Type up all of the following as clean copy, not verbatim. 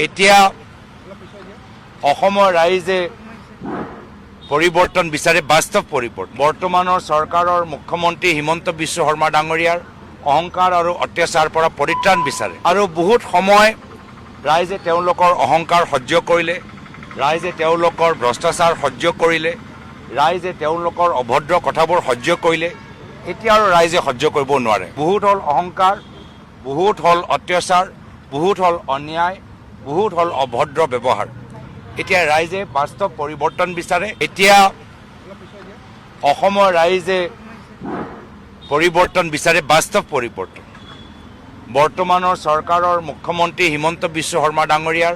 এতিয়া অসমৰ ৰাইজে পৰিৱৰ্তন বিচাৰে, বাস্তৱ পৰিৱৰ্তন। বৰ্তমানৰ চৰকাৰৰ মুখ্যমন্ত্ৰী হিমন্ত বিশ্ব শৰ্মা ডাঙৰীয়াৰ অহংকাৰ আৰু অত্যাচাৰৰ পৰা পৰিত্ৰাণ বিচাৰে। আৰু বহুত সময় ৰাইজে তেওঁলোকৰ অহংকাৰ সহ্য কৰিলে, ৰাইজে তেওঁলোকৰ ভ্ৰষ্টাচাৰ সহ্য কৰিলে, ৰাইজে তেওঁলোকৰ অভদ্ৰ কথাবোৰ সহ্য কৰিলে। এতিয়া আৰু ৰাইজে সহ্য কৰিব নোৱাৰে। বহুত হ'ল অহংকাৰ, বহুত হ'ল অত্যাচাৰ, বহুত হ'ল অন্যায়, বহুত হ'ল অভদ্ৰ ব্যৱহাৰ। এতিয়া ৰাইজে বাস্তৱ পৰিৱৰ্তন বিচাৰে। এতিয়া অসমৰ ৰাইজে পৰিৱৰ্তন বিচাৰে, বাস্তৱ পৰিৱৰ্তন। বৰ্তমানৰ চৰকাৰৰ মুখ্যমন্ত্ৰী হিমন্ত বিশ্ব শৰ্মা ডাঙৰীয়াৰ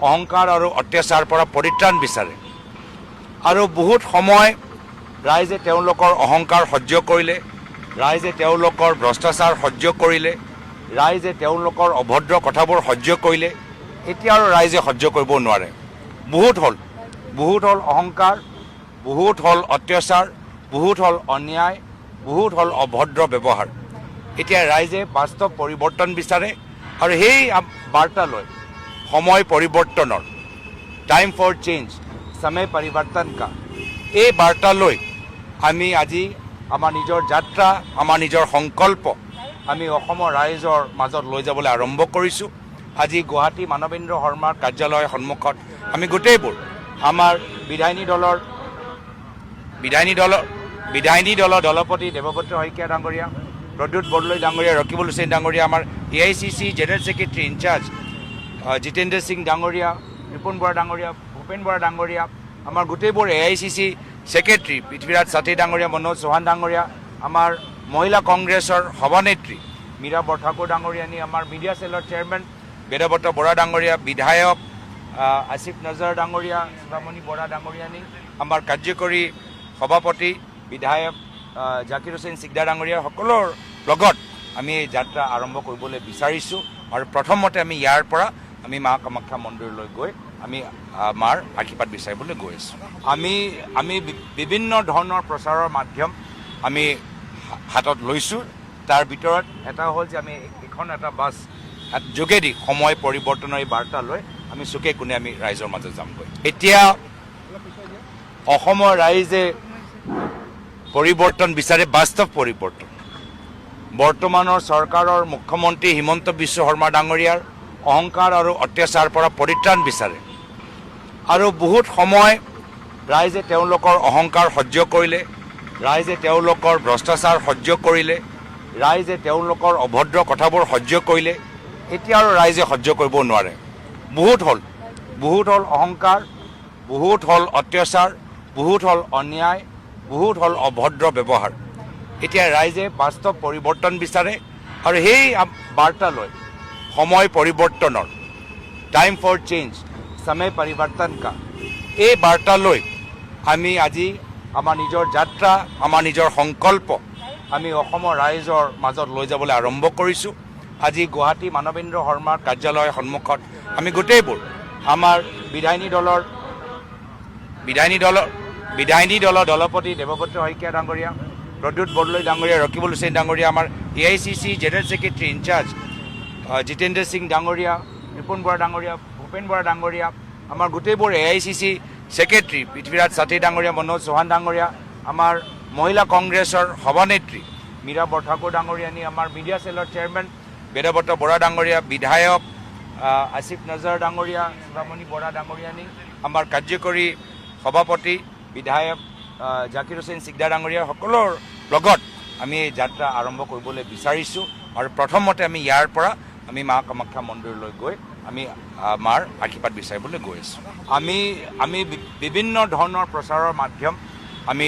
অহংকাৰ আৰু অত্যাচাৰৰ পৰা পৰিত্ৰাণ বিচাৰে। আৰু বহুত সময় ৰাইজে তেওঁলোকৰ অহংকাৰ সহ্য কৰিলে, ৰাইজে তেওঁলোকৰ ভ্ৰষ্টাচাৰ সহ্য কৰিলে, ৰাইজে তেওঁলোকৰ অভদ্ৰ কথাবোৰ সহ্য কৰিলে। এতিয়া আৰু ৰাইজে সহ্য কৰিব নোৱাৰে। বহুত হ'ল, বহুত হ'ল অহংকাৰ, বহুত হ'ল অত্যাচাৰ, বহুত হ'ল অন্যায়, বহুত হ'ল অভদ্ৰ ব্যৱহাৰ। এতিয়া ৰাইজে বাস্তৱ পৰিৱৰ্তন বিচাৰে। আৰু সেই বাৰ্তা লৈ সময় পৰিৱৰ্তনৰ, টাইম ফৰ চেঞ্জ, समय परिवर्तन का, এই বাৰ্তা লৈ আমি আজি আমাৰ নিজৰ যাত্ৰা, আমাৰ নিজৰ সংকল্প আমি অসমৰ ৰাইজৰ মাজত লৈ যাবলৈ আৰম্ভ কৰিছোঁ। আজি গুৱাহাটী মানৱেন্দ্ৰ শৰ্মাৰ কাৰ্যালয়ৰ সন্মুখত আমি গোটেইবোৰ আমাৰ বিধায়িনী দলৰ দলপতি দেৱব্ৰত শইকীয়া ডাঙৰীয়া, প্ৰদ্যুৎ বৰদলৈ ডাঙৰীয়া, ৰকিবুল হুছেইন ডাঙৰীয়া, আমাৰ AICC general secretary in-charge Jitendra Singh ডাঙৰীয়া, ৰিপুণ বৰা ডাঙৰীয়া, ভূপেন বৰা ডাঙৰীয়া, আমাৰ গোটেইবোৰ AICC secretary Prithviraj Sathe ডাঙৰীয়া, মনোজ চৌহান ডাঙৰীয়া, আমাৰ মহিলা কংগ্ৰেছৰ সভানেত্ৰী মীৰা বৰঠাকুৰ ডাঙৰীয়ানী, আমাৰ মিডিয়া চেলৰ চেয়াৰমেন বেদব্ৰত বৰা ডাঙৰীয়া, বিধায়ক আছিফ নজৰ ডাঙৰীয়া, শিৱামণি বৰা ডাঙৰীয়ানী, আমাৰ কাৰ্যকৰী সভাপতি বিধায়ক জাকিৰ হুছেইন চিকদাৰ ডাঙৰীয়া, সকলৰ লগত আমি এই যাত্ৰা আৰম্ভ কৰিবলৈ বিচাৰিছোঁ। আৰু প্ৰথমতে আমি ইয়াৰ পৰা আমি মা কামাখ্যা মন্দিৰলৈ গৈ আমি মাৰ আশীৰ্বাদ বিচাৰিবলৈ গৈ আছোঁ। আমি বিভিন্ন ধৰণৰ প্ৰচাৰৰ মাধ্যম আমি হাতত লৈছোঁ। তাৰ ভিতৰত এটা হ'ল যে আমি এখন এটা বাছ যোগেদি সময় পৰিৱৰ্তনৰ এই বাৰ্তা লৈ আমি চুকে কোণে আমি ৰাইজৰ মাজত যামগৈ। এতিয়া অসমৰ ৰাইজে পৰিৱৰ্তন বিচাৰে, বাস্তৱ পৰিৱৰ্তন। বৰ্তমানৰ চৰকাৰৰ মুখ্যমন্ত্ৰী হিমন্ত বিশ্ব শৰ্মা ডাঙৰীয়াৰ অহংকাৰ আৰু অত্যাচাৰৰ পৰা পৰিত্ৰাণ বিচাৰে। আৰু বহুত সময় ৰাইজে তেওঁলোকৰ অহংকাৰ সহ্য কৰিলে, ৰাইজে তেওঁলোকৰ ভ্ৰষ্টাচাৰ সহ্য কৰিলে, ৰাইজে তেওঁলোকৰ অভদ্ৰ কথাবোৰ সহ্য কৰিলে। এতিয়া আৰু ৰাইজে সহ্য কৰিব নোৱাৰে। বহুত হ'ল, বহুত হ'ল অহংকাৰ, বহুত হ'ল অত্যাচাৰ, বহুত হ'ল অন্যায়, বহুত হ'ল অভদ্ৰ ব্যৱহাৰ। এতিয়া ৰাইজে বাস্তৱ পৰিৱৰ্তন বিচাৰে। আৰু সেই বাৰ্তা লৈ সময় পৰিৱৰ্তনৰ, টাইম ফৰ চেঞ্জ, समय परिवर्तन का, এই বাৰ্তা লৈ আমি আজি আমাৰ নিজৰ যাত্ৰা, আমাৰ নিজৰ সংকল্প আমি অসমৰ ৰাইজৰ মাজত লৈ যাবলৈ আৰম্ভ কৰিছোঁ। আজি গুৱাহাটী মানৱেন্দ্ৰ শৰ্মাৰ কাৰ্যালয়ৰ সন্মুখত আমি গোটেইবোৰ আমাৰ বিধায়িনী দলৰ দলপতি দেৱব্ৰত শইকীয়া ডাঙৰীয়া, প্ৰদ্যুৎ বৰদলৈ ডাঙৰীয়া, ৰকিবুল হুছেইন ডাঙৰীয়া, আমাৰ AICC general secretary in-charge Jitendra Singh ডাঙৰীয়া, ৰিপুণ বৰা ডাঙৰীয়া, ভূপেন বৰা ডাঙৰীয়া, আমাৰ গোটেইবোৰ AICC secretary Prithviraj Sathe ডাঙৰীয়া, মনোজ চৌহান ডাঙৰীয়া, আমাৰ মহিলা কংগ্ৰেছৰ সভানেত্ৰী মীৰা বৰঠাকুৰ ডাঙৰীয়ানী, আমাৰ মিডিয়া চেলৰ চেয়াৰমেন বেদব্ৰত বৰা ডাঙৰীয়া, বিধায়ক আছিফ নজৰ ডাঙৰীয়া, শিৱামণি বৰা ডাঙৰীয়ানী, আমাৰ কাৰ্যকৰী সভাপতি বিধায়ক জাকিৰ হুছেইন চিকদাৰ ডাঙৰীয়া, সকলৰ লগত আমি এই যাত্ৰা আৰম্ভ কৰিবলৈ বিচাৰিছোঁ। আৰু প্ৰথমতে আমি ইয়াৰ পৰা আমি মা কামাখ্যা মন্দিৰলৈ গৈ আমি মাৰ আশীৰ্বাদ বিচাৰিবলৈ গৈ আছোঁ। আমি বিভিন্ন ধৰণৰ প্ৰচাৰৰ মাধ্যম আমি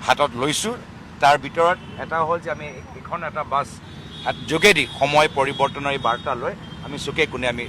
হাতত লৈছোঁ। তাৰ ভিতৰত এটা হ'ল যে আমি এখন এটা বাছ যোগেদি সময় পৰিৱৰ্তনৰ এই বাৰ্তা লৈ আমি চুকে কোণে আমি